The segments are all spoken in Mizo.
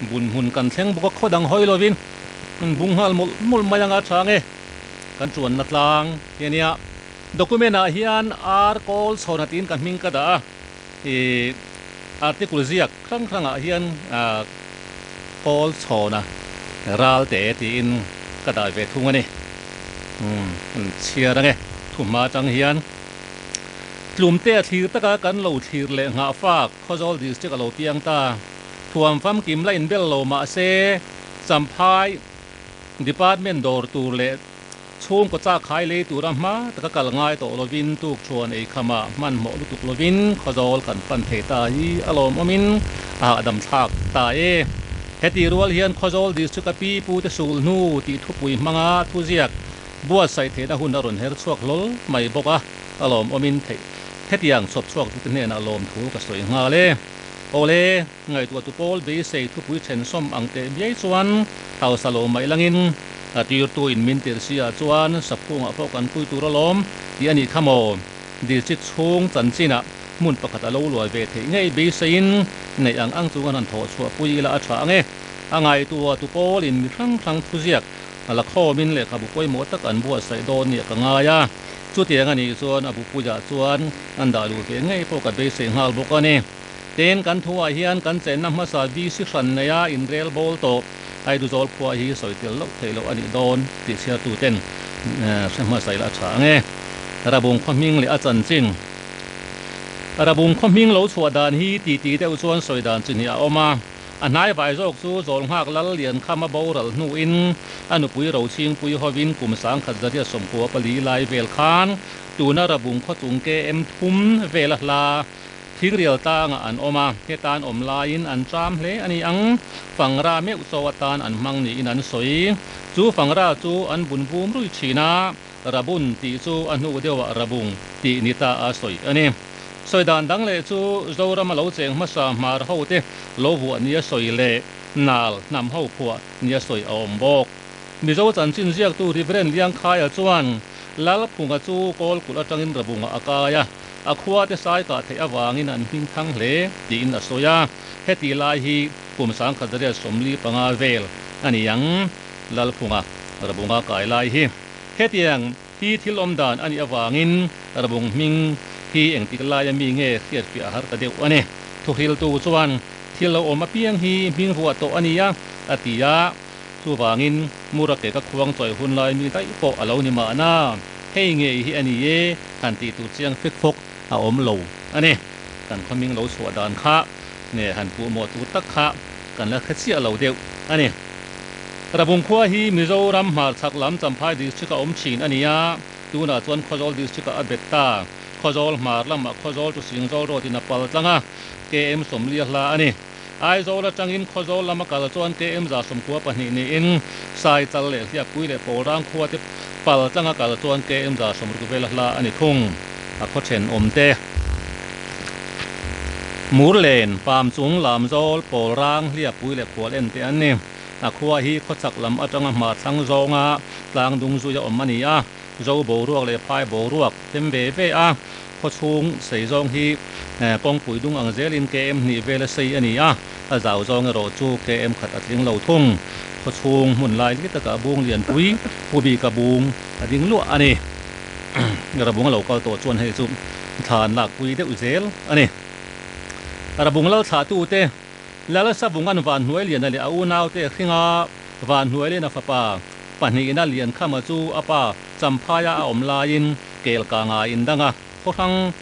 Bun hmun kan thleng bawk a, khaw dang hawi lovin kan bung nghal mawlh mawlh mai anga chang e. Kan chuanna tlang hi a nia. Document ah hian ar kawl chhawn a tiin ka hming ka dah a, ih article ziak hrang hrang ah hian kawl chhawn a ral te tiin ka dah ve thung a ni. Umm an chhiar ange thuhma atang hian tlumte a thlir taka kan lo thlir leh nghah fak Khawzawl district a lo piang ta. Thuam famkim la inbel lo mah se, Champhai Department dawr tur leh chhungkaw chak khai lei tura hma taka kal ngai tawh lovin tukṭhuan ei khamah hmanhmawh lutuk lovin Khawzawl kan pan thei ta hi a lawmawmin a hahdam thlak ta e. Heti rual hian Khawzawl District-a pi pute sul hnu tih thupui hmanga thuziak buatsaih theihna hun a rawn her chhuak hlawl mai bawk a, a lawmawmin theih hetiang chhawp chhuak tute hnenah lawmthu ka sawi nghal e. Awle, ngaihtuahtu pawl beisei thupui thensawm ang teh biai chuan hausa lo mai langin a tirtu in min tirh si ah chuan saphungah pawh kan pui tur alawm tih a nih kha maw? District chhung chanchinah hmun pakhat a lo luai ve theih ngei beiseiin neih ang ang chu kan han thawh chhuah pui ila a tha ang e. A ngaihtuahtu pawl in mi hrang hrang thuziak la khawmin lehkhabu pawimawh tak an buatsaih dawn nia ka ngai a. Chutiang a nih chuan a bupuiah chuan an dah luh ve ngei pawh ka beisei nghal bawk a ni. Tin, kan thuah hian kan chenna hmasa VC hran neia inrel bawl tawh Aiduzawl khua hi sawi tel loh theih loh a nih dawn tih chhiartuten hre hmasa ila a tha ang e. Rabung khaw hming leh a chanchin. Rabung khaw hming lo chhuah dan hi titi deuh chuan sawi dan chi hnih a awm a. A hnai vai zawk chu Zawlnghak Lal Liankhama boral hnuin a nupui Rochhingpui hovin kum 1994 lai vel khan tuna Rabung khaw chung KM thum vela hla Thingrial tlangah an awm a, hetan awm laiin an cham hle a ni ang. Fangra meuh chaw atan an hmang niin an sawi. Chu fangra chu an bun vum rui thin a, Rabun tih chu a hnu deuhah Rabung tih ni ta a sawi a ni. Sawi dan dang leh chu Zorama lo cheng hmasa hmar hote lo vuah nia sawi leh nal hnam ho phuah nia sawi a awm bawk. Mizo chanchin ziaktu Reverend Liangkhaia chuan Lalphunga chu Kawlkulh atangin Rabungah a kai a. A khua te sai kah theih avangin an hming thang hle tiin a sawi a, heti lai hi kum 1945 vel a ni ang, Lalphunga Rabunga kai lai hi. Hetiang hi thil awm dan a nih avangin Rabung hming hi engtik laia mi nge hriatfiah a har ta deuh a ni. Thuhriltu chuan thil lo awm apiang hi hming vuah tawh a ni a, a ti a, chuvangin Mura ke ka khuang chawi hun lai mi daih pawh a lo ni mahna. Hei ngei hi a ni e, han tih tur chiang fek fawk a awm lo a ni. Kan khawming lo chhuah dan kha nge han puh mawh tur tak kha kan la hre chiah lo deuh a ni. Rabung khua hi Mizoram hmarchhak lam Champhai District a awm thin a ni a, tunah chuan Khawzawl District ah a bet ta. Khawzawl hmar lamah Khawzawl to Singzawl Road in a pal tlang a, KM 40 hla a ni. Aizawl atangin Khawzawl lama kal chuan KM 92 niin Saichal leh Hliappui leh Pawlrang khua te pal tlanga kal chuan KM 60 vela hla a ni thung. A khaw thenawm te Murlen, Pamchung, Lamzawl, Pawlrang, Hliappui leh Khual en te an ni. A khua hi khawchhak lam atanga hma thlang zawnga tlang dung zui a awm a ni a. Zo boruak leh phai boruak them ve ve a, khawchhung sei zawng hi kawngpui dung ang zelin KM hnih vela sei a ni a, a zau zawng erawh chu KM khat a tling lo thung. Khawchhung hmun lai li takah bung lianpui pu bika bung a ding luah a ni. Rabung a lo kal tawh chuan hei chu thla an lakpui deuh zel a ni. Rabung lal thlahtute Lal Savungan Vanhnuailiana leh a unaute hringa Vanhnuailiana fapa Pahnihna Liankhama chu a pa Champhaia a awm laiin Kelkanga indanga khaw hrang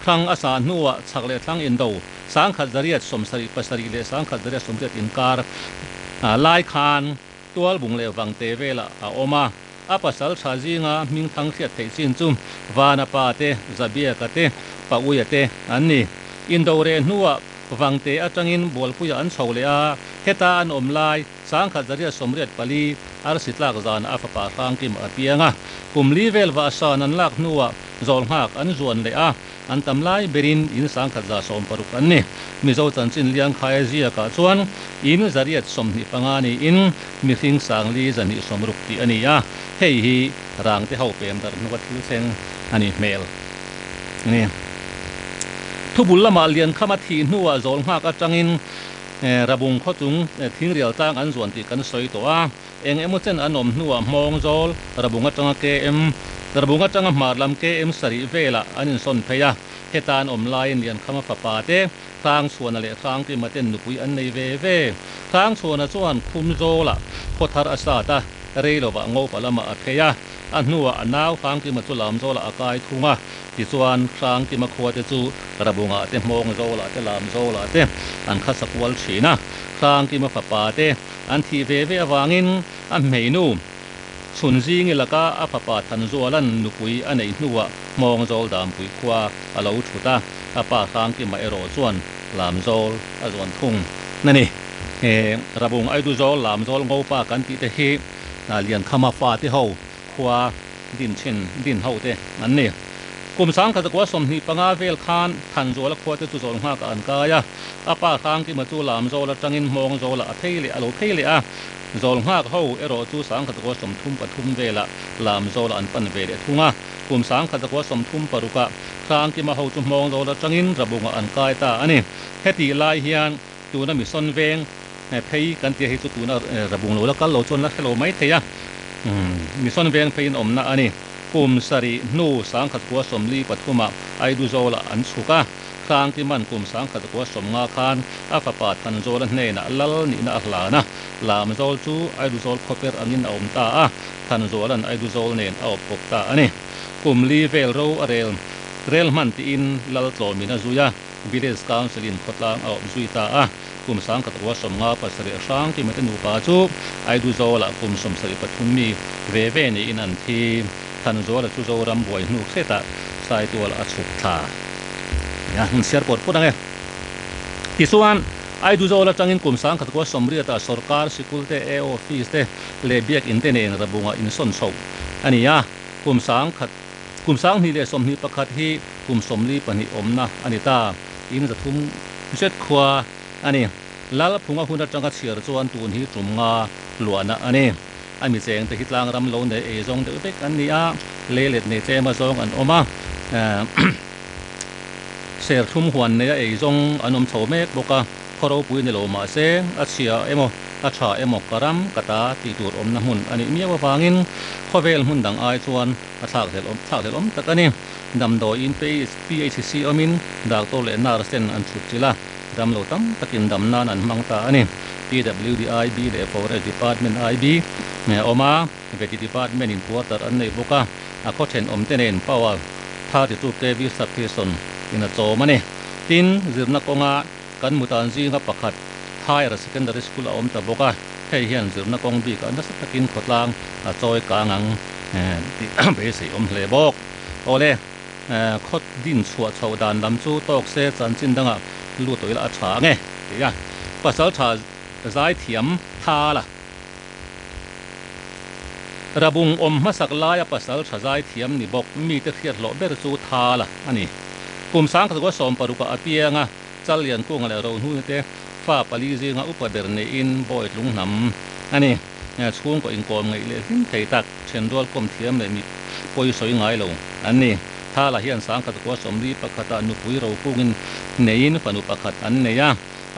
hrang a sah hnuah chhak leh thlang indo 1977 leh 1980 inkar lai khan Tualbung leh Vangte velah a awm a. A pasal tha zinga hming thang hriat theih chin chu Vana pa te, Zabiaka te, Pauia te an ni. Indo reh hnuah Vangte atangin Bualpuia an chho leh a, heta an awm lai 1984 arsi tlak zanah a fapa Hrangkim a piang a. Kum li vel vah san an lak hnuah Zawlnghak an zuan leh a, an tam lai berin in 1160 an ni. Mizo chanchin Liangkhaia ziakah chuan in 825 niin mihring 4260 tih a ni a, hei hi rangte ho pem darh hnua thil thleng a ni hmel a ni. Thubul lamah Liankhama thih hnuah Zawlnghak atangin. Rabung khawchung thingrial tlang an zuan tih kan sawi tawh a, eng emaw chen an awm hnuah hmawng zawl Rabung atanga KM, Rabung atanga hmar lam KM sarih velah an insawn phei a, heta an awm laiin Liankhama fapa te Hrangchhuana leh Hrangkima ten nupui an nei ve ve. Hrangchhuana chuan khum zawlah khaw thar a sat a, rei lovah Ngopa lamah a phei a, a hnuah a nau Hrangkima chu lam zawlah a kai thung a. Tichuan, Hrangkima khuate chu Rabungah te, Hmawng Zawlah te, Lam Zawlah te an khasa kual thin a. Hrangkima fapa te an thih ve ve avangin a hmeinu Chhunzingi laka a fapa Thanzuala'n nupui a neih hnuah Hmawng Zawl Dampui khua a lo thut a, a pa Hrangkima erawh chuan Lam Zawl a zuan thung a ni. He Rabung Aidu Zawl, Lam Zawl Ngopa kan tih te hi Liankhama fate ho khua din thin din ho te an ni. Kum sangkhat zakua 25 vel khan Thanzuala khua te chu zawl nghakah an kai a, a pa Hrangkima chu lam zawl atangin hmawng zawlah a phei leh a lo phei leh a, zawl nghak ho erawh chu 1933 velah lam zawlah an pan ve leh thung a, kum 1936ah Hrangkima ho chu hmawng zawl atangin Rabungah an kai ta a ni. Hetih lai hian tuna Mission Veng phei kan tih hi chu tuna Rabung lo la kal lo chuan la hre lo mai thei a, Mission Veng pheiin awmna a ni. Kum sarih hnu 1943ah Aiduzawlah an chhuk a, Hrangtiman kum 1950 khan a fapa Thanzawla hnenah lal nihna a hlan a, Lamzawl chu Aiduzawl khawper angin a awm ta a, Thanzawla'n Aiduzawl nen a awp kawp ta a ni. Kum li vel ro a rel rel hman tiin lal tlawmin a zui a. Village Council in khawtlang a awm zui ta a, kum 1957 Hrangkima te nupa chu Aiduzawl-ah kum 73 mi ve ve niin an thi. Thanzuala chu Zoram buai hnu hretah Saitual a chhuk thla. Nia, hun chhiar pawt pawt ang e. Tichuan, Aiduzawl atangin kum 1980-ah sorkar sikul te, AO office te leh biakinn te nen Rabungah insawn chhoh a ni a, kum sangkhat Kum 2021 hi kum 42 awmna a ni ta. In 300 zet khua a ni. Lalphunga hun atanga chhiar chuan tun hi tum nga luahna a ni. A mi chengte hi tlang ram lo nei ei zawng deuh vek an ni a, leilet nei tlem a zawng an awm a, serthlum huan neia ei zawng an awm chho mek bawk a. Khaw ropui ni lo mahse a chhia emaw a tha emaw ka ram ka ta tih tur awmna hmun a nih miau avangin khawvel hmun dang ai chuan a thlakhlelh awm thlakhlelh awm tak a ni. Damdawiin PHC awmin doctor leh nurse ten an chhut chilh a, damlo tam takin dam nan an hmang ta a ni. PWD IB leh Forest Department IB awm a, Vety Department in quarter an nei bawk a, a khaw thenawm te nen power 32 kv substation in a chawm a ni. Tin, zirna kawnga kan mutan zinga pakhat Higher Secondary School a awm ta bawk a, hei hian zirna kawng bikah nasa takin khawtlang a chawi kang ang tih beisei awm hle bawk. Awle, khaw din chhuah chhoh dan lam chu tawk se chanchin dangah lut tawh ila a tha ang e tih a, pasal tha zaithiam thal a. Rabung awm hmasak laia pasal tha zaithiam ni bawk mite hriat hlawh ber chu thal a ni. Kum 1960 ah a piang a, Challiankunga leh Rohnuna te fa pali zinga upa ber neiin bawi tlung hnam a ni. Chhungkaw inkawm ngeih leh hlim thei tak, thenrual kawm thiam leh mi pawi sawi ngai lo an ni. Thala hian 1941 ah nupui Rokungin neiin fanu pakhat an nei a,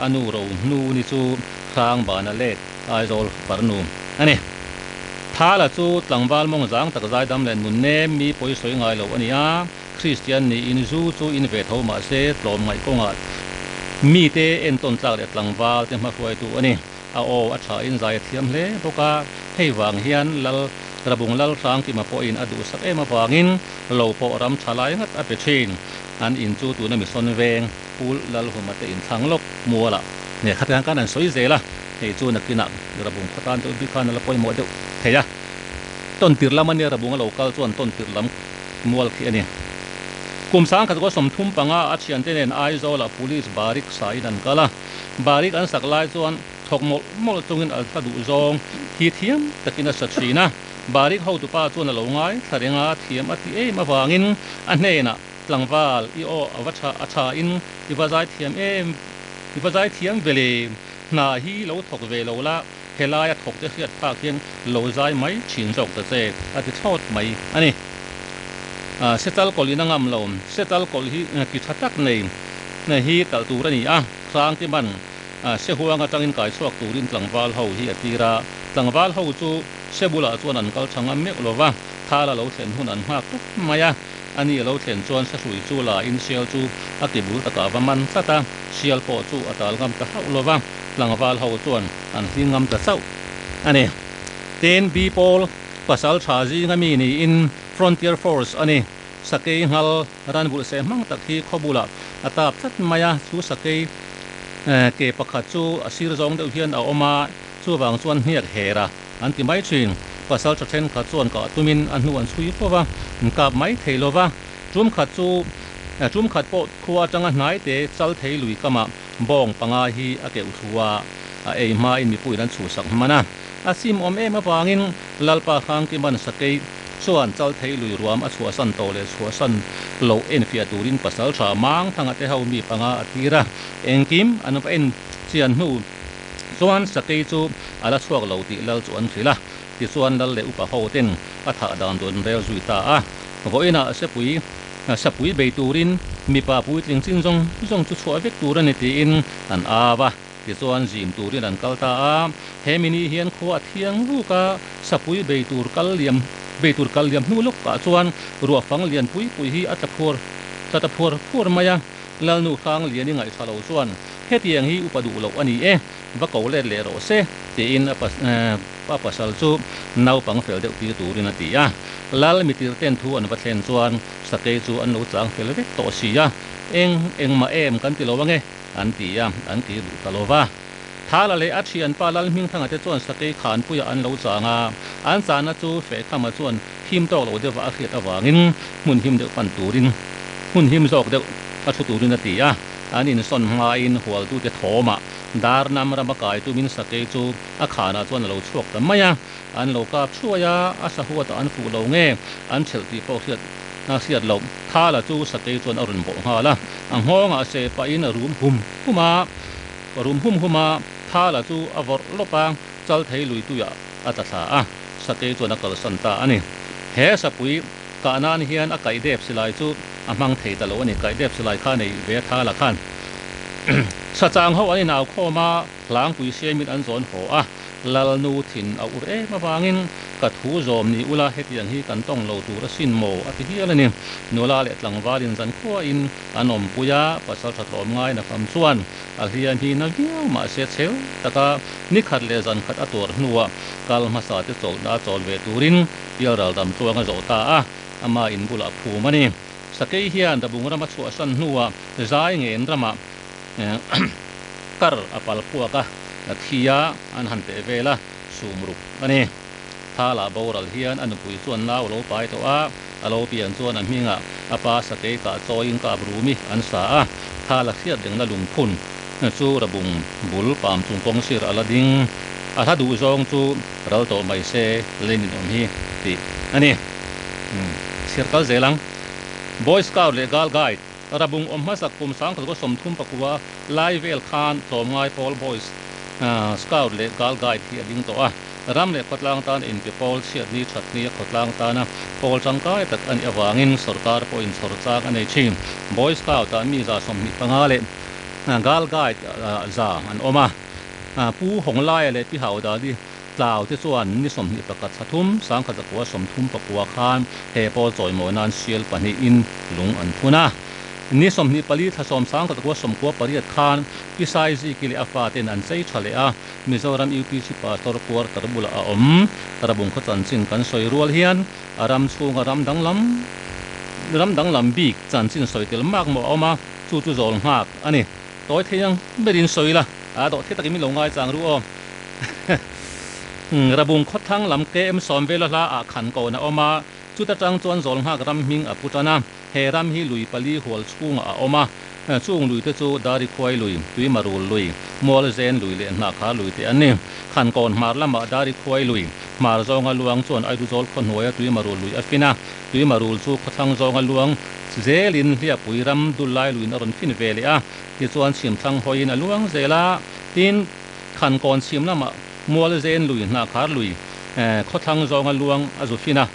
a nu Rohnuni chu Hrangbana lek Aizawl farnu a ni. Thala chu tlangval mawng zang tak zaidam leh nun nem mi pawi sawi ngai lo a ni a. Kristian niin zu chu in ve tho mah se tlawmngaih kawngah mite entawn tlak leh tlangval te hmahruaitu a ni. A aw a thain zai a thiam hle bawk a, hei vang hian Lal Rabung Lal Hrangkima pawhin a duhsak em avangin lo pawh ram tha lai ngat a pe thin. An in chu tuna Mission Veng Pu Lalhuma te inthlang lawk mualah nge khatiang khan an sawi zel a, hei chu nakinah Rabung khaw tan deuh bik khan a la pawimawh deuh thei a. Tawntir lam a nia Rabung a lo kal chuan tawntir lam mual khi a ni. Kum 1935 a thiante nen Aizawlah Police Barik sain an kal a. Barik an sak lai chuan thawk mawlh mawlh chungin a hla duh zawng hi thiam takin a sa thin a. Barik hotupa chuan a lo ngai thla reng a, thiam a ti em avangin a hnenah, Tlangval, i aw a va tha a thain i va zai thiam em, i va zai thiam ve le, hna hi lo thawk ve lo la, Helaia thawk te hriat phak hian lo zai mai thin zawk ta che, a ti thlawt mai a ni. Setal kawlh in a ngam lo. Setal kawlh hi ki tha tak nei hi talh tur a ni a, Hrangte man. Sehuang atangin kai chhuak turin tlangval ho hi a tir a. Tlangval ho chu se bulah chuan an kal tha ngam meuh lo va, thal a lo thlen hun an nghak tawp mai a. Ani a lo thlen chuan sahrui chu la in sial chu a ti bul takah va man tlat a, sial pawh chu a tal ngam ta hauh lo va, tlangval ho chuan an hling ngam ta chauh a ni. Tin, B Pawl pasal tha zinga mi niin Frontier Force a ni. Sakei nghal ran vulh seh hmang tak hi khaw bulah a tap tlat mai a, chu sakei ke pakhat chu a sir zawng deuh hian a awm a, chuvang chuan hniak her a an ti mai thin. Pasal tha thenkhat chuan kah tumin a hnu an chhui fo va, an kap mai thei lo va. Tum khat chu tum khat pawh khua atanga hnai te chal thei lui kamah bawng panga hi a keuh thlu a, a ei hmain mipuiin an chhuhsak hman a. A sim awm em avangin Lalpa Hrangkiman Sakei chuan Chalthei lui ruam a chhuahsan tawh leh chhuahsan loh enfiah turin pasal tha Mangthanga te ho mi panga a tir a, engkim an va en chian hnu chuan Sakei chu a la chhuak lo tih Lal chu an hrilh a, tichuan Lal leh upa ho ten a thah dan tur an rel zui ta a. Vawiinah Sepui Sapui bei turin mipa puitling chin zawng zawng chu chhuah vek tur a ni tiin an au a. Tichuan zim turin an kal ta a, he mini hian khua a thiang vuk a, sapui bei tur kal liam bei tur kal liam hnu lawkah chuan ruah fang lian pui pui hi a tla phuar tla ta phuar phuar mai a, Lalnu hrang lian i ngaihṭha lo chuan hetiang hi upa duh loh a ni e, va ko let leh rawh se tiin a pa pasal chu naupang fel deuh tir turin a ti a, Lal mitir ten thu an va thlen chuan sakei chu an lo chang fel vek tawh si a, eng engmah em kan ti lo ange. An ti a, an ti duh ta lo va. Thala leh a thianpa Lalhmingthanga te chuan Sakei Khanpuia an lo chang a, an chahna chu Fehkhama chuan him tawk lo deuhva a hriat avangin hmun him deuh pan turin, hmun him zawk deuh a thu turin a ti a. An insawn hmain hualtute thawmah Darnam rama kai tumin Sakei chu a khanah chuan a lo chhuak ta mai a, an lo kap thuai a, a sahuatah an fuh lo nge an thelh tih pawh hriat A hriat loh Thala chu Sakei chuan a rawn bawh nghal a, a nghawngah seh pahin a rum hum hum a, a rum hum hum a, Thala chu a vawrh lawp a, Chalthei lui tuiah a tla thla a, Sakei chuan a kalsan ta a ni. He sapui kah nan hian a kaih dep silai chu a hmang thei ta lo a ni, kaih dep silai kha nei ve Thala khan Sachang ho an inau khawm a, Hlangpui siamin an zawn haw a, Lalnu thin a ur em avangin ka thu zawm ni ula hetiang hi kan tawng lo tur asin maw a ti hial a ni. Nula leh tlangvalin zankhuain an awmpui a, pasal tha tlawm ngai nafam chuan a hliam hi na viau mahse cheu taka ni khat leh zan khat a tuar hnuah kal hmasa te chawlhna a chawl ve turin pialral dam chuang a zawh ta a, ama in bulah phum a ni. Sakei hian Dabung rama chhuahsan hnuah zai ngen ramah Kar a pal phuak a, a thi a, an han teh vel a, sum ruk a ni. Thala boral hian a nupui chuan nau a lo pai tawh a, a lo pian chuan a hmingah a pa sakei kah chawiin kap rumi an sa a, Thala hriat rengna lungphun chu rabung bul pam chung kawng sir a la ding. A hla duh zawng chu ral tawh mai se lei min awm hi tih a ni. Chhiar kal zel ang. Boy Scout leh Girl Guide. Rabung awm hmasak kum 1934 lai vel khan tlawmngai pawl Boys Scout leh Girl Guide hi a ding tawh a. Ram leh khawtlang tan inpe pawl chhiatni thatni a khawtlang tana pawl tangkai tak a nih avangin sorkar pawhin chhawr chang a nei thin. Boy Scout-ah mi 25 leh Girl Guide za an awm a. Pu Hawnglaia leh Pi Haudali Tlau te chuan ni 21 thla thum, 1939 khan he pawl chawimawi nan sial pahnihin lung an phun a. Ni 24 thla 10 1998 khan Pi Saiziki leh a faten an chei tha leh a, Mizoram UPC Pastor quarter bulah a awm. Rabung khaw chanchin kan sawi rual hian a ram chhunga ram danglam ram danglam bik chanchin sawi tel mak maw a awm a, chu chu zawl nghak a ni. Tawi thei ang berin sawi la, a dawh thei takin min lo ngaichang ru aw. Rabung khawthlang lam KM sawm vela hla ah khan kawn a awm a, chuta tang chuan Zawlnghak ram hming a pu tan a. He ram hi lui pali hual chhungah a awm a, chung lui te chu Darikhuai lui, Tuimarul lui, Mualzen lui leh Hnahkhar lui te an ni. Khan kawn hmar lamah Darikhuai lui, hmar zawnga luang chuan Aiduzawl khawhnuaia Tuimarul lui a fin a, Tuimarul chu khawthlang zawnga luang zelin Hliapui ram dul lai luiin a rawn fin ve leh a, tichuan chhimthlang hawiin a luang zel a, tin, Khan kawn chhim lamah Mualzen lui, Hnahkhar lui, khawthlang zawnga luang a zu fin a.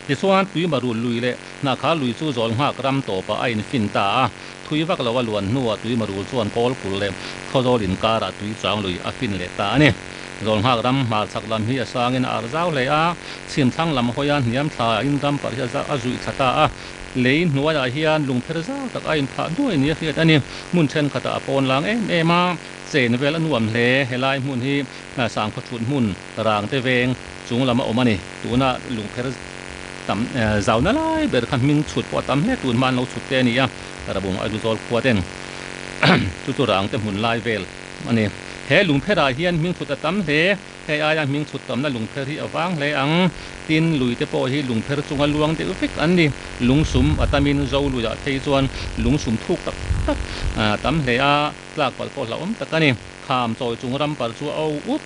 Tichuan Tuimarul lui leh Hnahkhar lui chu Zawlnghak ram tawpah a infin ta a. Thui vak lo a luan hnuah Tuimarul chuan Kawlkulh leh Khawzawl inkarah tui chang lui a fin leh ta a ni. Zawlnghak ram hmarchhak lam hi a sangin a arh zau hle a, chhimthlang lam hawia hniam thla in ram parh hi a zuih thla ta a. Lei hnuaiah hian lungpher zau tak a inphah duai nia hriat a ni. Hmun thenkhatah a pawn lang em em a, chen vel a nuam hle. Helai hmun hi sangkhaw thut hmun rang te veng chung lam a awm a ni. Tuna lungpher tam zauna lai ber kha hming chhut pawh a tam hle. Tun hma an lo chhut te a ni a, Rabung Aizawl khua ten chu chu rang te hmun lai vel a ni. He lungpherah hian hming chhut a tam hle. Hei aia hming chhut tamna lungpher hi a vang hle ang. Tin, lui te pawh hi lungpher chunga luang deuh vek an ni. Lungsum a tamin zo luiah phei chuan lungsum thuk tak tak a tam hle a, tlak palh pawh hlauhawm tak a ni. Kham chawi chung ram parh chu a o ut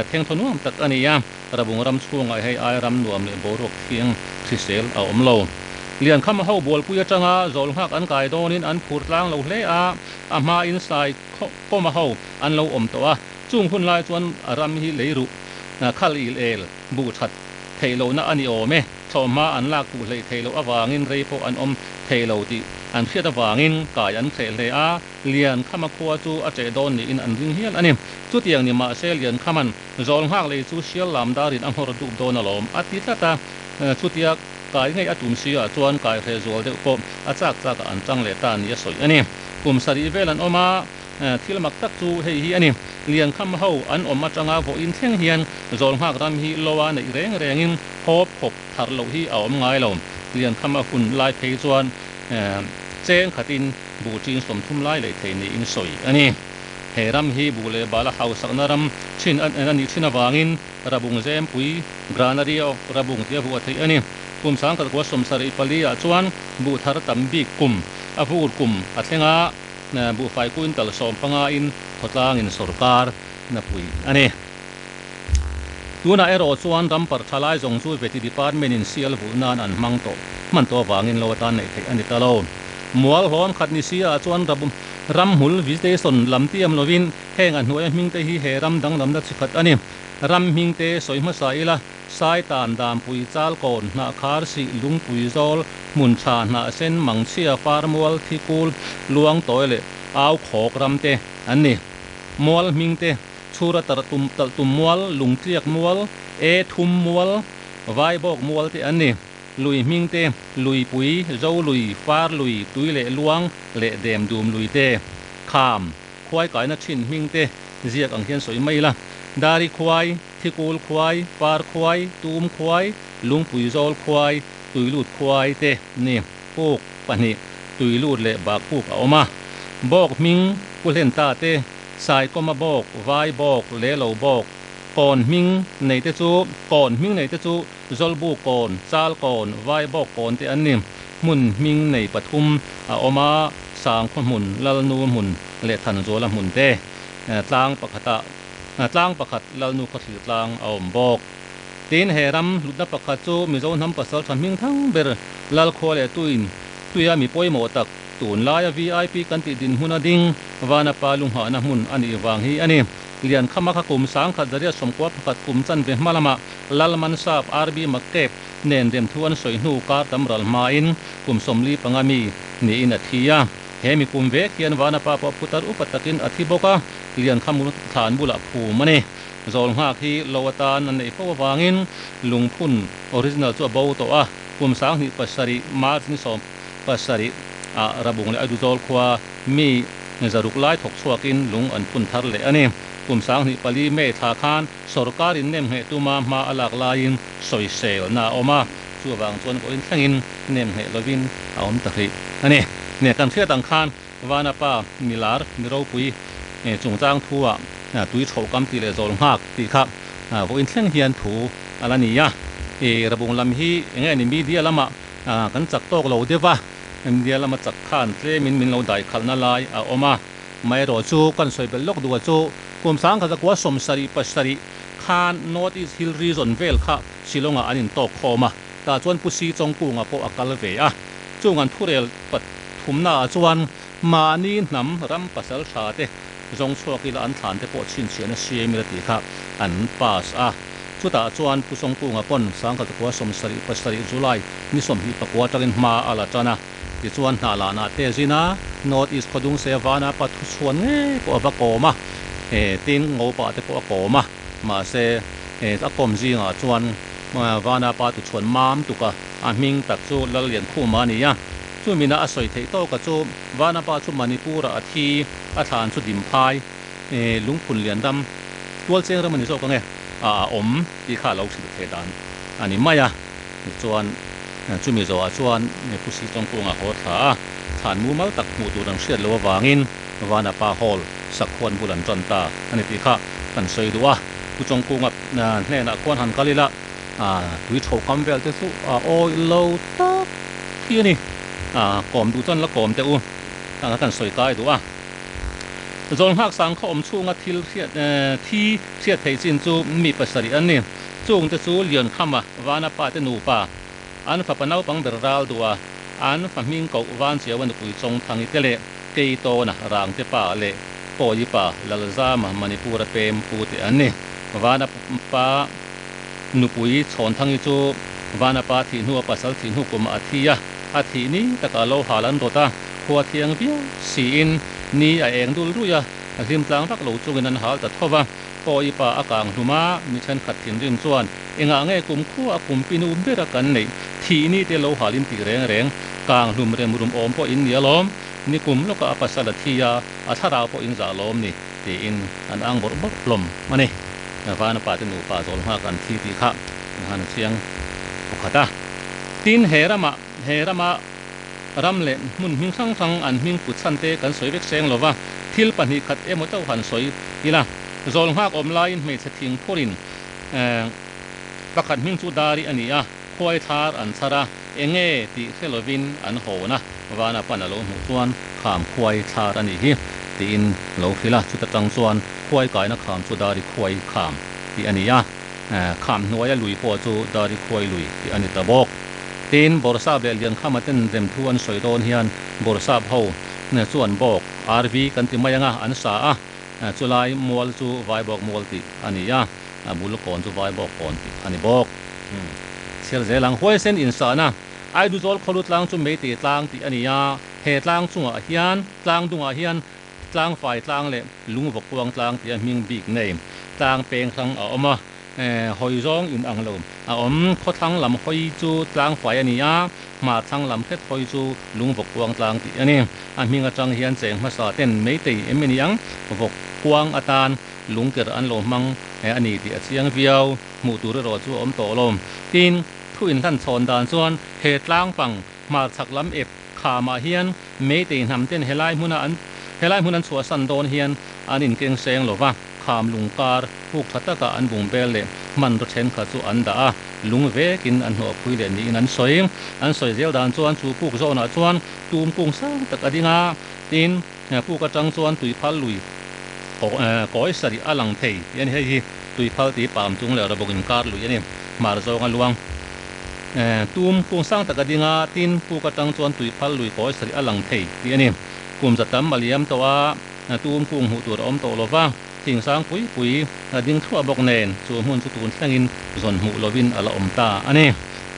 thengthaw nuam tak a ni a, Rabung ram chhungah hei ai ram nuam leh boruak thiang hrisel a awm lo. Liankhama ho bualpui atanga zawlnghak an kai dawnin an phur tlang lo hle a, a hmain sai kawma ho an lo awm tawh a, chung hun lai chuan a ram hi lei ruh khal il el buh that theih lohna a ni awm e. Thlawhhma an lak fuh hleih theih loh avangin rei pawh an awm thei lo tih an hriat avangin kai an hreh hle a, Liankhama khua chu a cheh dawn niin an ring hial a ni. Chutiang ni mahse Liankhama'n Zawlnghak lei chu sial lam darin a nghawr dup dawn alawm a ti tlat a, chutia kai ngei a tum si ah chuan kai hreh zual deuh pawh a chak chak ah an tang leh ta ni a sawi a ni. Kum sarih vel an awm a, thil mak tak chu hei hi a ni. Liankham ho an awm atanga vawiin thleng hian Zawlnghak ram hi lo a neih reng rengin hawp khawp thar loh hi a awm ngai lo. Liankham a hun lai phei chuan cheng khatin buh ṭin 30 lai leh thei niin sawi a ni. He ram hi buh leh bala hausakna ram ṭhin a nih ṭhin avangin Rabung Zempui, Granary of Rabung tia vuah theih a ni. Kum 1974 ah chuan buh thar tam bik kum, a vur kum a thleng a, buhfai quintal 15 in khawtlangin sawrkar na pui a ni. Tunah erawh chuan ram parh tha lai zawng chu Veti Department in sial vulh nan an hmang tawh hman tawh avangin lo atan neih theih a ni ta lo. Mual hlawm khat ni si ah chuan ramhmul visitation lam tiam lovin heng a hnuaia hming te hi he ram danglamna chi khat a ni. Ram hming te sawi hmasa ila Saitan, Dampui, Chalkawn, Hnahkhar, Sih, Lungpui, Zawl, Hmuntha, Hnahsen, Mangchhia, Farmual, Thikul, Luangtawi leh Aukhawk ram te an ni. Mual hming te Chhura tarh tum talh tum mual, lungtliak mual, e thum mual, vaibawk mual te an ni. Lui hming te, Luipui, Zolui, Farlui, Tui leh Luang leh Demdum lui te. Kham, khuai kaina thin hming te ziak ang hian sawi mai ila. Dari khuai, Thikul khuai, Far khuai, Tum khuai, Lungpui zawl khuai, Tuilut khuai te ni. Puk pahnih, Tuilut leh Bakpuk a awm a. Bawk hming, Pu Hlenta te Saikawma bawk, Vai bawk, Lelo bawk, Kawn hming nei te chu Kawn hming nei te chu Zawlbu kawn, Chal kawn, Vai bawk kawn te an ni. Hmun hming nei pathum a awm a, Sangkhaw hmun, Lalnu hmun leh Thanzuala hmun te. Tlang pakhatah tlang pakhat Lalnu khawthlir tlang a awm bawk. Tin, he ram hlutna pakhat chu Mizo hnam pasaltha hming thang ber Lalkhua leh Tuin tuia mi pawimawh tak, Tunlaia VIP kan tih dinhmun a ding, Vanapa lunghahna hmun a nih vang hi a ni. Liankhama kha kum 1991 kum chanve hma lamah Lalman Sap RB McCabe nen remthu an sawi hnu kar tam ral hmain kum 45 mi niin a thi a. He mi kum vek hian Vanapa pawh putar upa takin a thi bawk a, Liankham thlan bulah phum a ni. Zawlnghak hi lo atan an neih fo avangin lungphun original chu a bo tawh a, kum 2007 March ni sawm pasarih ah Rabung leh Aiduzawl khua mi zaruk lai thawk chhuakin lung an phun thar leh a ni. Kum 2004 May thla khan sawrkar in nem ngheh tuma hma a lak laiin sawiselna a awm a, chuvang chuan vawiin thlengin nem ngheh lovin a awm ta hrih a ni. Nia kan hriat ang khan Vanapa milar mi ropui chungchang thu ah tui chhoh kam tih leh zawl nghak tih kha vawiin thleng hian thu a la ni a. Rabung lam hi enge ni media lamah Kan chak tawk lo deuh a, India lama chak khan tlemin min lo dai khalhna lai a awm a. Amaherawh chu kan sawi belh lawk duh a chu kum 1977 khan North East Hill Region vel kha Shillong-ah an intawk khawm a, tah chuan Pu Si Chawngkunga pawh a kal ve a. Chung an thurel pathumnaah chuan mahni hnam ram pasal tha te zawng chhuak ila an thlan te pawh chhinchhiahna siam ila tih kha an pass a. Chutah chuan Pu Sawngkunga pawn 1977 July ni 24 atangin hma a la tan a, tichuan hnah lahna te zin a, North East Khawdungse Vanapa thuchhuan ngei pawh a va kawm a, tin Ngopa te pawh a kawm a, mahse a kawm zingah chuan Vanapa tuchhuan mam tuk a, a hming tak chu Lalliankhuma a ni a. Chumina a sawi theih tawka chu Vanapa chu Manipur-ah a thi, a thlan chu Dimphai, Lungphun Lianram, Tualcheng ram a ni zawk ang e, a awm tih kha a lo hrilh theih dan a ni mai a. Tichuan, chumi zawhah chuan Pu Sitawngkunga haw thla a, thlan mumal tak hmuh tur an hriat loh avangin Vanapa Hall sakhuan bul an tan ta a ni tih kha kan sawi duh a. Pu Chawngkunga hnenah khuan han kal ila, tui tho kam vel te chu a awih lo tak hi a ni. Kawm duh chuan la kawm teh u, tah kan sawi kai duh a. Zawlnghak sangkhaw awm chhunga thil hriat thi hriat theih chin chu mi pasarih an ni. Chungte chu Liankhama, Vanapa te nupa, an fapa naupang ber ral duh a, an fa hming koh Vanchiaua nupui Chawngthangi te leh Keitawna, Rangte pa leh Pawi pa Lalzama Manipura pem pu te an ni. Vanapa nupui Chhawnthangi chu Vanapa thih hnua pasal thih hnu kumah a thi a, a thih ni takah lo hal an rawt a, khua thiang viau siin ni a eng dul ruih a, a hlim tlang vak lo chungin an hal ta tho va. Pawi pa a kang hlum a, mi thenkhat thinrim chuan, Engah nge kum khua a kum pinu bera kan neih thih ni te lo hal in tih reng reng, kang hlum rem rum awm pawh in ni alawm, ni kum lawkah a pasal a thi a, a thlarau pawh in zah lawm ni, tiin an ang bawrh bawrh hlawm a ni. Vana pa te nupa zawl nghak an thi tih kha an han chiang pakhat a. Tin, he ramah, he rama ram leh hmun hming hrang hrang an hming put chhan te kan sawi vek seng lova, thil pahnih khat emaw chauh han sawi ila. Zawl nghak awm laiin hmeichhe thing phurin pakhat hming chu Dari a ni a, khuai thlar an chhar a, enge tih hre lovin an hawn a, vana pan a lo hmuh chuan kham khuai thlar a nih hi tiin lo hrilh a, chuta tang chuan khuai kaina kham chu Dari khuai kham tih a ni a, kham hnuaia lui pawh chu Dari khuai lui tih a ni ta bawk. Tin, Bawrhsap leh Liankhama ten remthu an sawi dawn hian Bawrhsap ho chuan bawk, RV kan ti mai anga an sa a, chulai mual chu Vaibawk mual tih a ni a, a bul kawn chu Vaibawk kawn tih a ni bawk. Chhiar zel ang huaisen insahna Aiduzawl khawlu tlang chu Meitei tlang tih a ni a, he tlang chungah hian tlang dungah hian Tlangfai tlang leh Lungvawk kuang tlang tia hming bik nei tlang peng hrang a awm a, hawi zawng in ang lo a awm. Khawthlang lam hawi chu Tlangfai a ni a, hmarthlang lam hret hawi chu Lungvawk kuang tlang tih a ni. A hming atang hian cheng hmasa ten Meitei em ni ang vawk kuang atan lungker an lo hmang a ni tih a chiang viau. Hmuh tur erawh chu a awm tawh lo. Tin, thu inhlan chhawn dan chuan he tlangpang hmarchhak lam ep Khamah hian Meitei hnam ten helai hmuna an helai hmun an chhuahsan dawn hian an inkeng seng lo va, kham lung kar puk tha taka an bung bel leh hmanraw thenkhat chu an dah a, lung vekin an hnawhpui leh niin an sawi. An sawi zel dan chuan chu puk zawnah chuan tum kung sang tak a ding a, tin, puk atang chuan tuiphal lui kawi sarih a lang thei tih a ni. Hei hi tuiphal tih pam chung leh rawbawk inkar lui a ni, hmar zawnga luang. Tum kung sang tak a ding a, tin puk atang chuan tuiphal lui kawi sarih a lang thei tih a ni. Kum za tam a liam tawh a, tum kung hmuh tur a awm tawh lo va, thing sang pui pui a ding thluah bawk nen chu hmun chu tun thlengin zawn hmuh lovin a la awm ta a ni.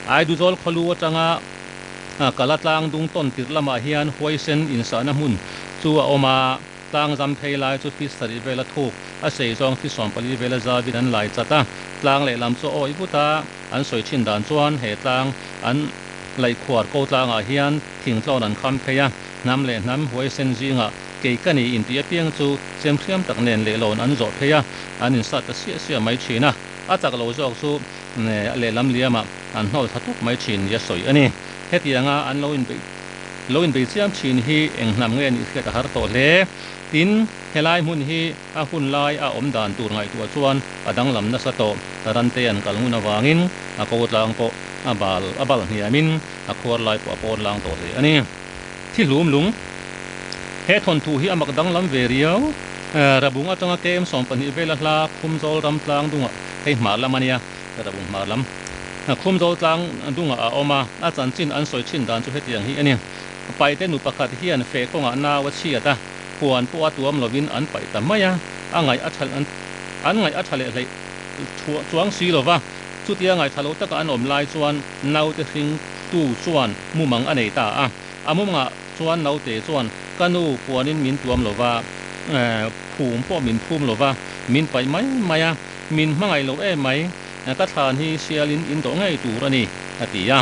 Aiduzawl khawlu atanga kala tlang dung tawn tirh lamah hian huaisen insahna hmun chu a awm a, tlang zam phei lai chu feet sarih vela thuk a sei zawng feet 14 vela zavin an lai chat a, tlang lehlam chu a awih vut a. An sawi thin dan chuan he tlang an laihkhuar ko tlangah hian thingtlawn an kham phei a, hnam leh hnam huaisen zingah kei ka ni intih apiang chu chemhriam tak nen lehlawn an zawh phei a, an insat ta siah siah mai thin a, a chak lo zawk chu lehlam liamah an hnawl tha tawp mai thin nia sawi a ni. Hetianga an lo inbeih lo inbei chiam thin hi eng hnam nge nih hriat a har tawh hle. Tin, helai hmun hi A hun lai a awm dan tur ngaihtuah chuan a danglam nasa tawh. Rante an kal ngun avangin a ko tlang pawh a bal a bal hniamin a khuar lai pawh a pawn lang tawh hle a ni. Thi hlum lung He thawnthu hi a mak danglam ve riau. Rabung atanga kem 12 vela hla Khumzawl ram tlang dungah hei hmar lam a nia, Rabung hmar lam Khumzawl tlang dungah a awm a, a chanchin an sawi thin dan chu hetiang hi a ni. Paite nu pakhat hian feh kawngah nau a chhiat a. Huan pawh a tuam lovin an paih ta mai a, a ngaih a tha an ngaih a tha leh hleih chuang si lo va. Chutia ngaih tha lo taka an awm lai chuan naute hringtu chuan mumang a nei ta a. A mumangah chuan naute chuan Ka nu puanin min tuam lo va, phum pawh min phum lo va, min paih mai mai a, min hmangaih lo em mai. Ka thlan hi sialin in dawh ngei tur a ni, a ti a.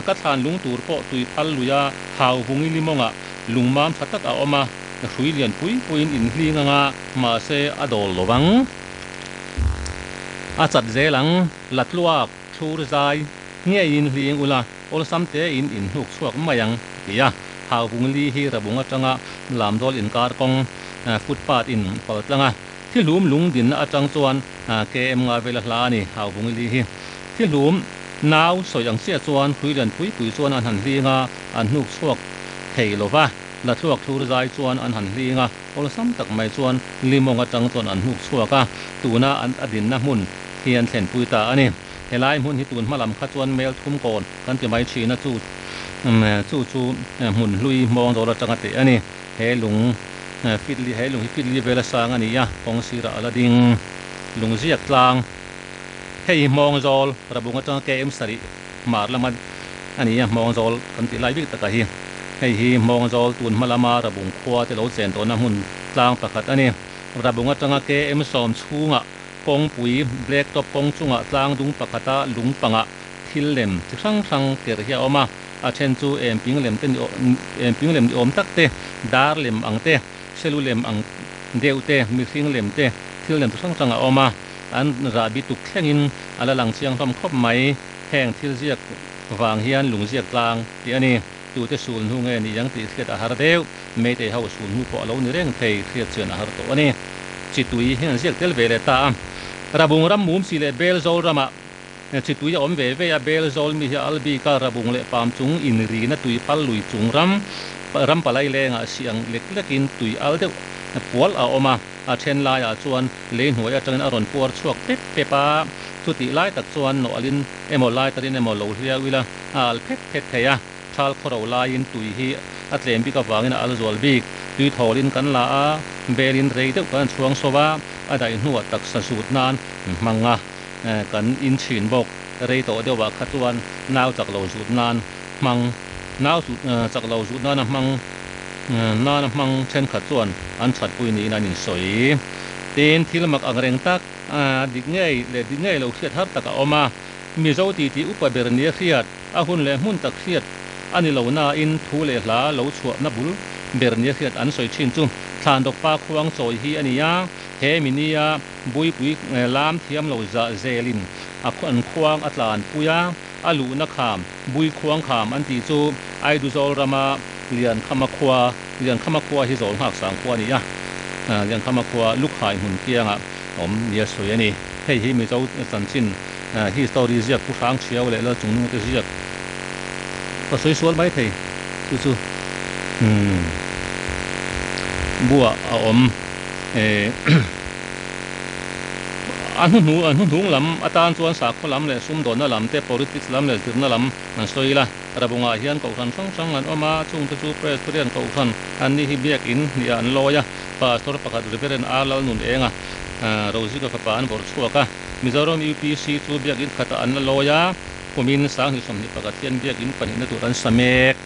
Ka thlan lung tur pawh tui phal luia hau vungi limawngah lungmam tha tak a awm a, hrui lian pui puiin in hling anga mahse a dawl lo vang. A chat zel ang, la tluak thlur zai ngeiin hling ula, awlsam tein in hnuk chhuak mai ang, a ti a. Hau vungli hi rabung atanga lamdawl inkar kawng footpath in pal tlang a. Thihlum lung dinna atang chuan KM nga vela hla a ni, Hau Vungili hi. Thihlum nau sawi ang chiah chuan hrui lian pui pui chuan an han hling a, an hnuk chhuak thei lo va. Lathluak thlur zai chuan an han hling a, awlsam tak mai chuan limawng atang chuan an hnuk chhuak a, tuna an a dinna hmun hi an thlenpui ta a ni. Helai hmun hi tun hma lam kha chuan mel thum kawn kan ti mai thin a, chu chu chu hmun hlui hmawng dawl atanga teh a ni. He lung feet li he lung hi feet li vela sang a ni a, kawng sirah a la ding. Lung ziak tlang hei hi hmawng zawl Rabung atanga KM sarih hmar lama a ni a, hmawng zawl kan tih lai bik takah hi. Hei hi hmawng zawl tun hma lama Rabung khua te lo chen tawhna hmun tlang pakhat a ni. Rabung atanga KM sawm chhungah kawngpui black top kawng chungah tlang dung pakhata lung pangah thil lem chi hrang hrang ker hi a awm a. A then chu engping lem te ni engping lem ni awm tak te, dar lem ang te, selu lem ang deuh te, mihring lem te, thil lem chi hrang hrang a awm a. An rahbi tuk thlengin a la lang chiang hlawm khawp mai. Heng thil ziak vang hian lung ziak tlang tih a ni. Tute sul hnu nge ni ang tih hriat a har deuh. Meitei ho sul hnu pawh a lo ni reng thei, hriat chuan a har tawh a ni. Chitui hian ziak tel ve leh ta a. Rabung ram mum si leh bel zawl ramah Chitui a awm ve ve a, bel zawl mi hi a al bik a, rabung leh pam chung inrina tui phal lui chung ram, ram palai lengah si ang lek lekin tui al deuh pual a awm a, a then laiah chuan lei hnuai atangin a rawn puar chhuak pep pep a, chutih lai tak chuan nawhalin emaw laitarin emaw lo hliau ila a al phet phet thei a, thal khawro laiin tui hi a tlem bik avangin a al zual bik. Tui thawlin kan la a, belin rei deuh kan chhuang sawp a, a daih hnuah taksa zut nan hmang a. Kan in chhin bawk. Rei tawh deuhah kha chuan nau chak lo zut nan hmang nau chak lo zut nana hmang nana hmang thenkhat chuan an thatpui niin an insawi. Tin, thil mak ang reng tak dik ngei leh dik ngei lo hriat har tak a awm a. Mizo titi upa ber nia hriat, a hun leh hmun tak hriat a ni lo nain thu leh hla lo chhuahna bul ber nia hriat an sawi thin chu Thlandawkpa khuang chawi hi a ni a. He mi nia Buipui lam thiam lo zah zelin a an khuang a tlan pui a, a luhna kham, Bui khuang kham an tih chu Aiduzawl rama Liankhama khua, Liankhama khua hi zawl nghak sang khua a ni a, Liankhama khua Lukhai hmun kiangah awm nia sawi a ni. Hei hi Mizo chanchin history ziak Pu Hrang Thiau leh Lalchungnung te ziak ka sawi sual mai thei chu chu buah a awm. A hnuhnung a hnuhnung lam atan chuan sakhaw lam leh sumdawnna lam te, politics lam leh zirna lam an sawi ila. Rabungah hian kohhran hrang hrang an awm a, chungte chu Presbyterian kohhran an ni hi biakin hniah an lawi a, Pastor pakhat Reverend R Lalnun Enga Rozika fapa an vawrh chhuak a. Mizoram UPC chu biakin khatah an la lawi a, kumin 2021 hian biakin pahnihna tur an sa mek.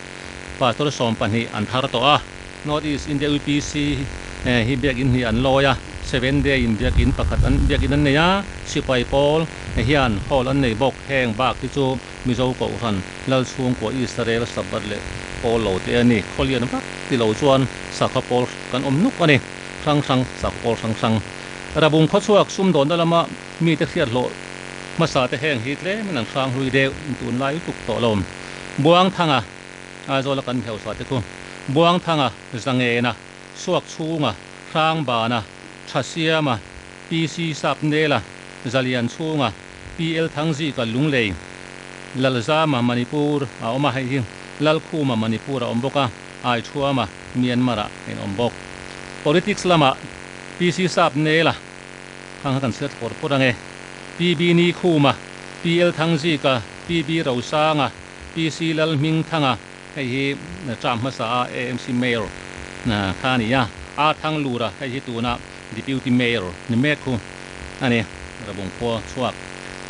Pastor 12 an thar tawh a. North East India UPC hi biakin hnih an lawi a, Seven Day in biakin pakhat an biakin an nei a, Sipai pawl hian hall an nei bawk. Heng bak hi chu Mizo Kohhran, Lalchhungkua Israel Sabbath leh pawl lo te a ni. Khawlian vak ti lo chuan sakhaw pawl kan awm nuk a ni. Hrang hrang sakhaw pawl hrang hrang. Rabung khawchhuak sumdawnna lama mite hriat hlawh hmasa te heng hi tlemin an hrang hlui deuh tunlai lutuk tawh lo. Buangthanga. Aizawla kan heusa te khu Buangthanga, Zangena, Suakchhunga, Hrangbana, Thasiama, PC Sapnela, Zalianchhunga, PL Thangzika Lunglei, Lalzama Manipur a awm a, hei hi Lalkhuma Manipur a awm bawk a, Aithuama Myanmar ah in awm bawk. Politics lamah PC Sapnela khang kha kan chhiat pawr pawr ange, PB Nikhuma, PL Thangzika, PB Rosanga, PC Lalhmingthanga, hei hi term hmasa a AMC Mayor kha a ni a, A Thanglura, hei hi tuna Deputy Mayor ni mek khu a ni. Rabung khua chhuak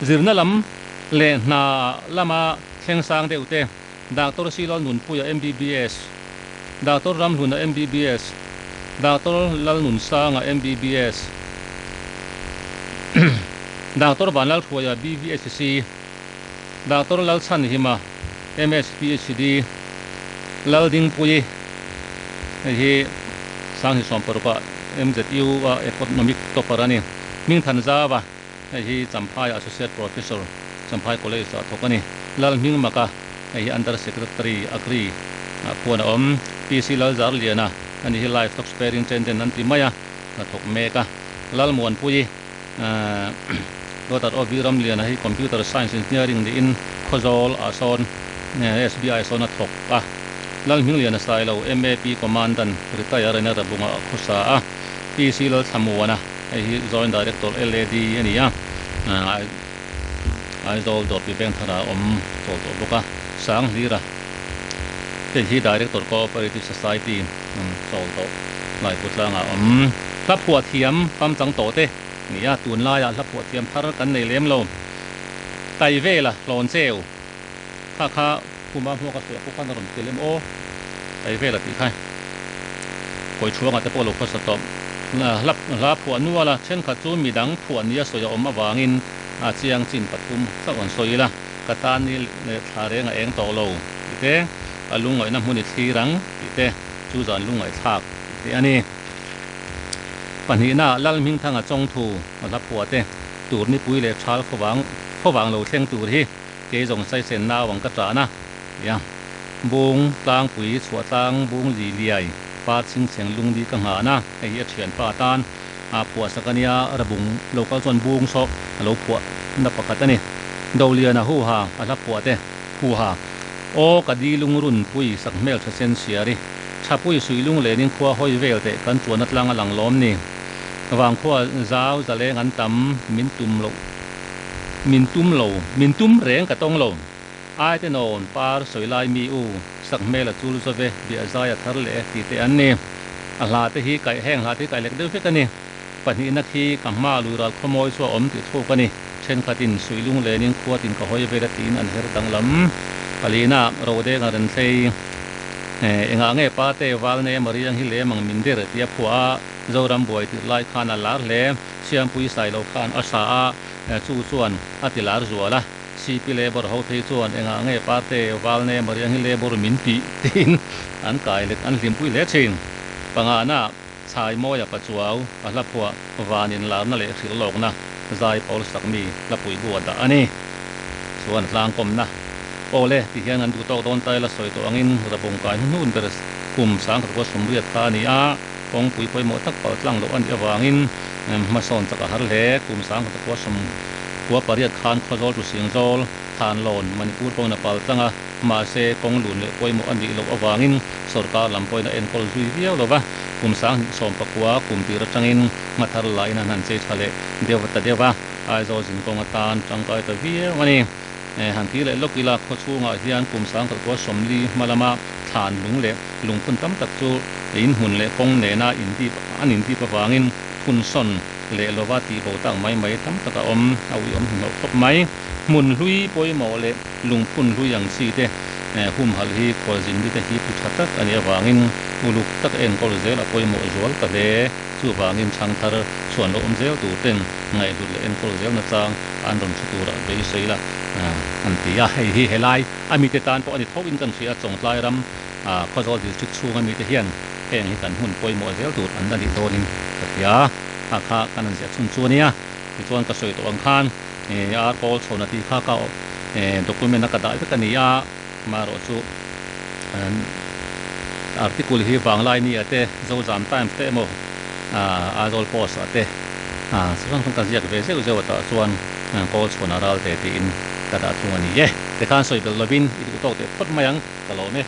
zirna lam leh hna lama thleng sang deuh te, Doctor Silal Nunpuia MBBS. Doctor Ramhluna MBBS, Doctor Lalnunsanga MBBS, Doctor Vanlalhruaia BVSc, Doctor Lalchhanhima MS PhD, Laldingpuii hei hi 2016 ah MZU a Economic Topper a ni. Hmingthanzava hei hi Champhai Associate Professor Champhai College ah thawk a ni. Lalhmingmaka hei hi Under Secretary Agri ah khuan a awm. PC Lalzarliana ani hi Livestock Superintendent an ti mai a, hnathawk mek a. Lalmuanpuii. Daughter of Ramliana hi Computer Science Engineering niin Khawzawl ah sawn SBI sawn a thawk a. Lalhmingliana Sailo MAP Commandant retire in a Rabunga a khawsa a. PC Lalthlamuana hei hi Joint Director LAD a ni a. Aizawl Dawrpui Vengthar ah a awm chawl tawh bawk a. Sanghlira hei hi Director Cooperative Society chawl tawh Laiputlangah a awm. Hla phuah thiam pamchang tawh te ni a, tunlaiah hla phuah thiam thar kan nei lem lo. Tai vela hlawn cheu kha kha khuma hmuak a sawi a pawh khan a rawn ti lem aw. Tai vela tih kha Kawichhuangah te pawh a lo khawsa tawh. Hla hla phuah nual a, thenkhat chu midang phuah nia sawi a awm avangin a chiang chin pathum chauh an sawi ila, ka tan ni leh thla reng a eng tawh lo tih te, a lungngaihna hmun i thlir ang tih te, chu zan lungngaihthlak tih te a ni. Pahnihna, Lalhmingthanga chawngthu a hla phuah te, tur nipui leh thal khawvang khawvang lo thleng tur hi kei zawng saisen nau ang ka tan a, ti a. Bung tlangpui chhuah tlang bung li liai par chhingchheng lungdi ka nghahna, hei hi a thianpa atan a phuah sak a nia, Rabung local chuan bung saw a lo phuah na pakhat a ni. Doliana huha a hla phuah te, huha, Aw ka di lungrunpui sak hmel tha sen siari, Thapui suih lunglenin khua hawi vel teh kan chuanna tlang a lang lawm ni. Vangkhua zau zaleng an tam, min tum loh, min tum lo, min tum reng ka tawng lo. Ai te nawn par sawi lai mi u, sak hmel a chul zove, biah zai a thar leh e ti te an ni. A hla te hi kaih heng hla te hi kaih lek deuh vek a ni. Pahnihna khi ka hma lui ral khawmawi chu a awm tih thluk a ni. Thenkhatin suih lunglenin khua tin ka hawi vel a tiin an her danglam. Palina, Rodeng a ren thlei. Engah nge Pate Valne Mariang hi lem ang min der tia phuah a, Zoram buai tirh lai khan a lar hle. Siampui Sailo khan a sa a, chu chuan a ti lar zual a. CP Labour ho phei chuan engah nge Pate Valne Mariang hi Labour min tih tiin an kai leh an hlimpui hle thin. Pangana, Chhaimawi a Pachuau a hla phuah van inlarna leh hrilh lawkna zai pawl sak mi hlapui bu a dah a ni. Chuan a tlangkawmna aw le ti hian an duh tawk dawn ta ila sawi tawh angin Rabung kai hnuhnun ber kum 1980 kha a ni a, kawngpui pawimawh tak pal tlang loh a nih avangin hmasawn chak a har hle. Kum 1998 khan Khawzawl Tusingzawl, Thanlawn, Manipur pawhin a pal tlang a, mahse kawng lun leh pawimawh a nih loh avangin sorkar lam pawhin a enkawl zui viau lo va, kum 2019 kum tir atangin hmathar lain an han chei tha leh deuh ta deuh a. Aizawl zinkawng atan tangkai ta viau a ni. Han ti leh lawk ila khaw chhungah hian kum 1940 hma lama thlan lung leh lungphun tam tak chu inhmun leh kawng nena indip an indip avangin phun sawn leh lova tihbo tak mai mai tam tak a awm a uiawm hnuhnawh khawp mai. Hmun hlui pawimawh leh lungphun hlui ang chi te humhalh hi khualzin mite hi pu tha tak a nih avangin uluk tak enkawl zel a pawimawh zual ta hle. Chuvangin chhangthar chhuan lo awm zel tur ten ngaihhlut leh enkawl zel nachang an rawn hre turah beisei la an ti a. Hei hi helai a mite tan pawh a ni tho in kan hria a, Chawngtlai ram Khawzawl District chhunga mite hian heng hi kan hmun pawimawh zel tur an la nih dawnin ka hria a, kha kan han ziah chhun chu a nia. Tichuan ka sawi tawh ang khan ar pawl chhawna tih kha ka document a ka dah vek a ni a, Amaherawhchu article hi Vanglai ni ah te, Zozam Times te emaw Aizawl Post ah te chi hrang hrang ka ziak ve zeuh zeuh atah chuan kawl chhuan a ral te tiin ka dah thung a ni e. Tikhan sawi belh lovin i duh tawk teh phawt mai ang ka lawm e.